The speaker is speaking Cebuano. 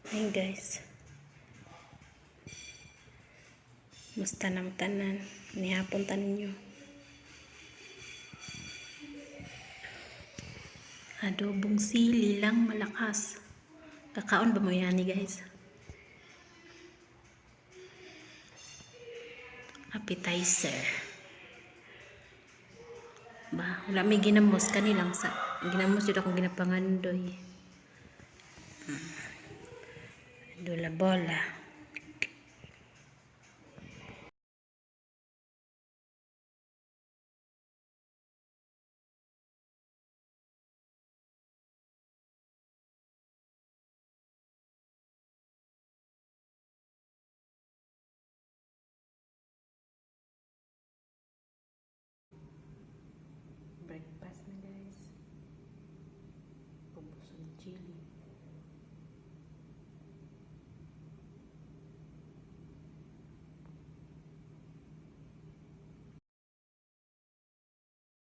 Hi guys. Musta na tanan? Nihapon ta ninyo. Adobong sili lang malakas. Kakaon ba mo yani, guys? Appetizer. Ba, wala may ginamos kanilang sa ginamos jud akong ginapangandoy. Dula bola.